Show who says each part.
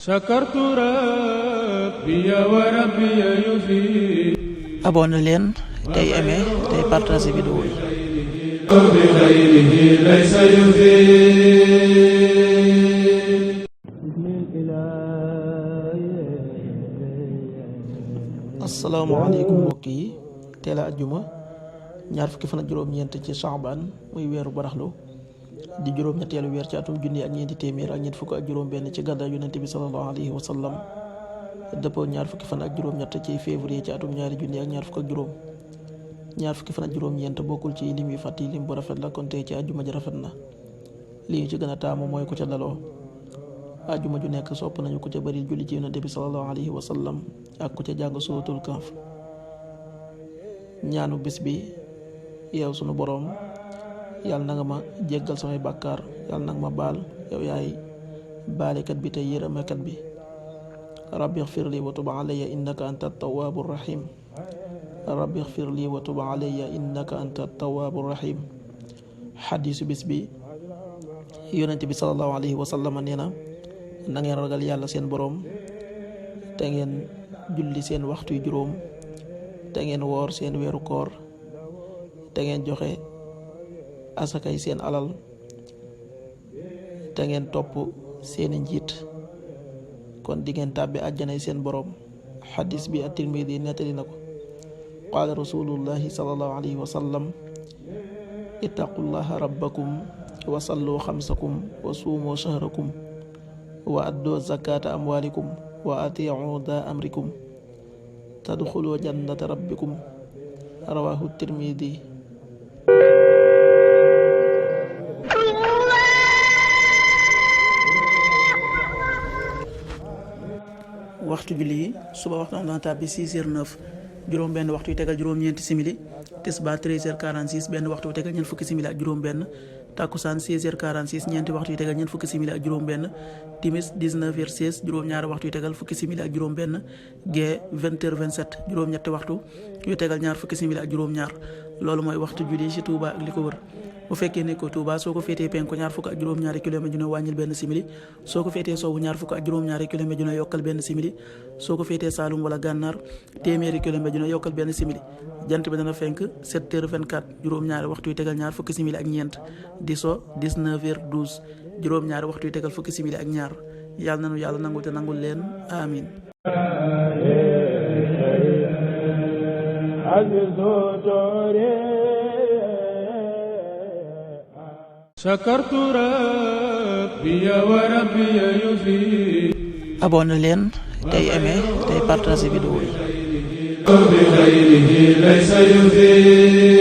Speaker 1: sakartu rabbi wa rabbi yufi.
Speaker 2: abonné leen tey aimé tey partagé vidéo yi.
Speaker 1: bi xayrihi laysa yufi.
Speaker 2: asalaamaaleykum mbokk yi, teel a ajjuma ñaar fukki fan ak juróom-ñeent ci Sha'ban muy weeru baraxlu di juróom-ñetteelu weer ci atum junni ak ñeenti téeméer ak ñeent fukk ak juróom-benn ci gàddaay yonent bi sallallahu alayhi wa sallam dëppoo ñaar fukki fan ak juróom-ñett ci février ci atum ñaari junni ak ñaar fukk ak juróom. ñaar fukki fan ak juróom-ñeent bokkul ci lim yu fàtt yi lim bu rafet la kon tey ci ajjuma ji rafet na. li ñu ci gën a taamu mooy ku ca daloo. ajjuma ju nekk sopp nañu ku ca bëri julli ci yonent bi sallallahu alayhi wa sallam ak ku ca jàng suuratul kahf. ñaanu bis bi: yow sunu boroom, yàlla na nga ma jéggal samay bàkkaar, yàlla na nga ma baal, yow yaay baalekat bi tey yërëmekat bi. rabbi xfir li wa tub alayya innaka anta tawaabu rahim. rabbi xfir li wa tub alayya innaka anta tawaabu rahim. xadiisu bis bi: yonent bi sallallahu alayhi wa sallam nee na ngeen ragal yàlla seen boroom, te ngeen julli seen waxtu yu juróom, te ngeen woor seen weeru koor, te ngeen joxe asakay seen alal, te ngeen topp seeni njiit, kon di ngeen tàbbi àjjanay seen boroom. xadis bi at-Tirmidi nettali na ko. qaala rasulullahi sallallahu alayhi wa sallam: ittaqullaha rabbakum wa sallu xamsakum wa suumu shahrakum wa addu zakata amwalikum wa atiicu daa amrikum tadxulu jannata rabbikum. rawahu Tirmidi. waxtu julli yi: suba waxtu dana tàbbi 6h09, juróom benn waxtu yu tegal juróom-ñeenti simili. tisbaar 13h46, benn waxtu yu tegal ñeent fukki simili ak juróom benn. takkusaan 16h46, ñeenti waxtu yu tegal ñeent fukki simili ak juróom benn. timis 19h16, juróom-ñaari waxtu yu tegal fukki simili ak juróom benn. gee 20h27, juróom-ñetti waxtu yu tegal ñaar fukki simili ak juróom-ñaar. loolu mooy waxtu julli ci Touba ak li ko wër. bu fekkee ne ko Touba soo ko féetee penku ñaar fukk ak juróom-ñaari kilomètre dina wàññil benn simili. soo ko féetee sowwu ñaar fukk ak juróom-ñaari kilomètre dina yokkal benn simili. soo ko féetee Saalum wala Gànnaar téeméeri kilomètre dina yokkal benn simili. jant bi dana fenk 7h24, juróom-ñaari waxtu yu tegal ñaar fukki simili ak ñeent. di so 19h12, juróom-ñaari waxtu yu tegal fukki simili ak ñaar. yàlla nanu yàlla nangul te nangul leen amin.
Speaker 1: sakartu rabbi wa rabbi yufi.
Speaker 2: abonné leen tey aimé tey partagé vidéo yi.
Speaker 1: bi xayrihi laysa yufi.